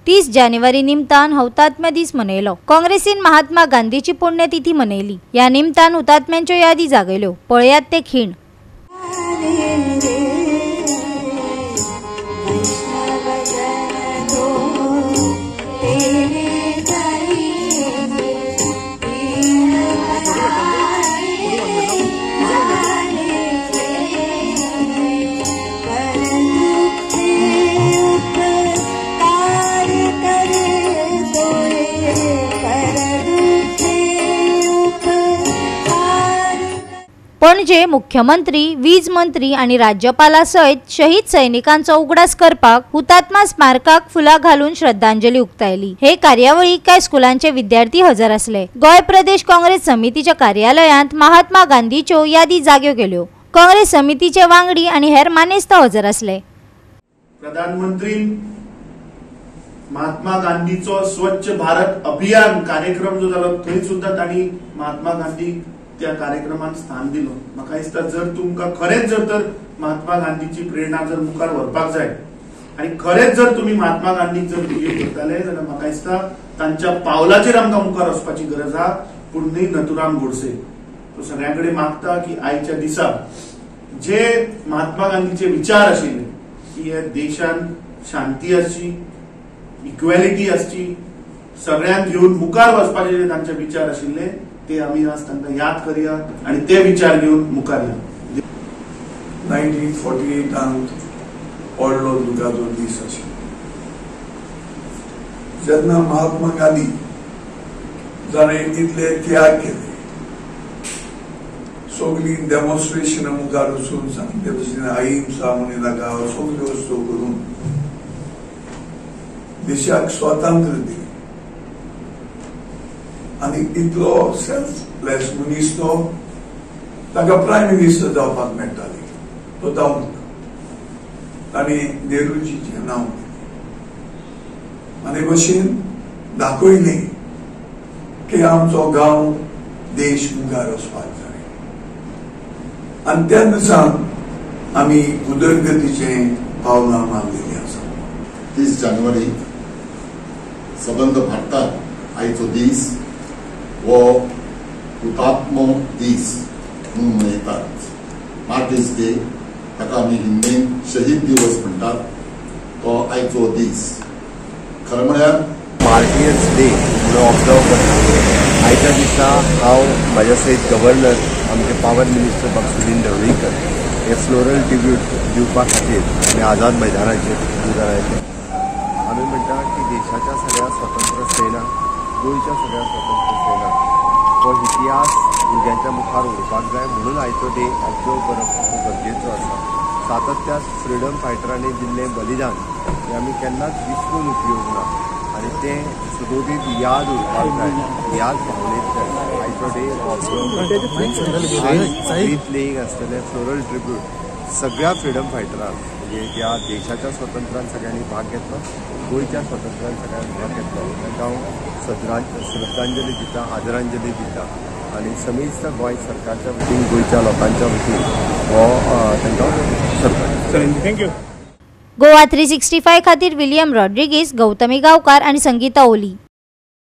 30 जानेवारी निमतान हुतात्मा दीस मनयलो. काँग्रेसीन महात्मा गांधीची पुण्यतिथी मनयली. या निमतान हुतात्म्यांच्यो यादी जागयल्यो. पळयात ते खीण. पणजे मुख्यमंत्री, वीज मंत्री आनी राज्यपाला सयत शहीद सैनिकांचो उगडास करपाक हुतात्मा स्मारकाक फुलां घालून श्रद्धांजली उक्तायली. हे कार्यावळीक कांय स्कुलांचे विद्यार्थी हजर आसले. गोंय प्रदेश काँग्रेस समितीच्या कार्यालयांत महात्मा गांधीच्यो यादी जाग्यो केल्यो. काँग्रेस समितीचे वांगडी आनी हेर मानेस्त हजर आसले. प्रधानमंत्री महात्मा गांधीचो स्वच्छ भारत अभियान कार्यक्रम जो जालो थंय सुद्धा तांणी महात्मा गांधी त्या कार्यक्रमात स्थान दिलो. म्हाका दिसता जर तुमकां खरेंच जर तर महात्मा गांधीची प्रेरणा जर मुखार व्हरपाक जाय आनी खरेंच जर तुमी महात्मा गांधीक जर बिलीव करताले जाल्यार म्हाका दिसता तांच्या पावलाचेर आमकां मुखार वचपाची गरज आहा. पूण न्ही नथुराम गोडसे तो सगळ्यां कडेन मागता की आयच्या दिसा जे महात्मा गांधीचे विचार आशिल्ले की हे देशान शांती आसची, इक्वेलिटी आसची, सगळ्यांक घेवन मुखार वचपाचे जे तांचे विचार आशिल्ले ते आमी आज तांकां याद करया आनी ते विचार घेवन मुखार या. 1948 पडलो दुखाचो दीस आशिल्लो जेन्ना महात्मा गांधी जाणें इतले त्याग केले, सगळीं डेमॉन्स्ट्रेशनां मुखार वचून सांगले भशेन अहिंसा म्हणी नाका सगल्यो वस्तू करून देशाक स्वातंत्र्य दिलें आनी इतलो सेल्फलेस मनीस तो ताका प्रायम मिनिस्टर जावपाक मेळटाली, तो जावंक ना. ताणें नेहरूजीचें नांव दिलें आनी भशेन दाखयलें की आमचो गांव देश मुखार वचपाक जाय आनी तेन्ना सावन आमी उदरगतीचें पावलां मारलेलीं आसा. 30 जानेवारी सबंद भारतात आयचो दीस हो हुतात्मो दीस म्हणून मनयतात. मार्टीर्स डे ताका आमी हिंदीन शहीद दिवस म्हणटात, तो आयचो दीस. खरें म्हळ्यार मार्टियर्स डे म्हणून ऑब्जर्व करता. आयच्या दिसा हांव म्हाज्या सयत गव्हर्नर आमचे पावर मिनिस्टर बाब सुदिन ढवळीकर हे फ्लोरल ट्रिब्यूट दिवपा खातीर आमी आझाद मैदानाचेर आयले. आमी म्हणटा की देशाच्या सगळ्या स्वतंत्र सेना, गोंयच्या सगळ्या स्वतंत्र सेना हो इतिहास भुरग्यांच्या मुखार उरपाक जाय म्हणून आयचो डे ऑब्जर्व करप खूब गरजेचो आसा. सातत्यान फ्रिडम फायटरांनी दिल्लें बलिदान हें आमी केन्नाच विसरून उपयोग ना आनी तें सदोदीत याद उरपाक जाय. ह्याच भावनेंतल्यान आयचो डे ऑब्जर्व व्रीथ लेईंग आसतलें, फ्लोरल ट्रिब्यूट सगळ्या फ्रिडम फायटरांक, म्हणजे ह्या देशाच्या स्वातंत्र्यान सगळ्यांनी भाग घेतलो, गोंयच्या स्वातंत्र्यान सगळ्यांनी भाग घेतलो, तांकां हांव श्रद्धांजली दिता, आदरांजली दिता आनी समेस्त गोंय सरकारच्या वतीन, गोंयच्या लोकांच्या वतीन हो तांकां श्रद्धांजली. Thank you. Goa 365 खातीर विलियम रॉड्रिगीस, गौतमी गांवकार आनी संगीता ओली.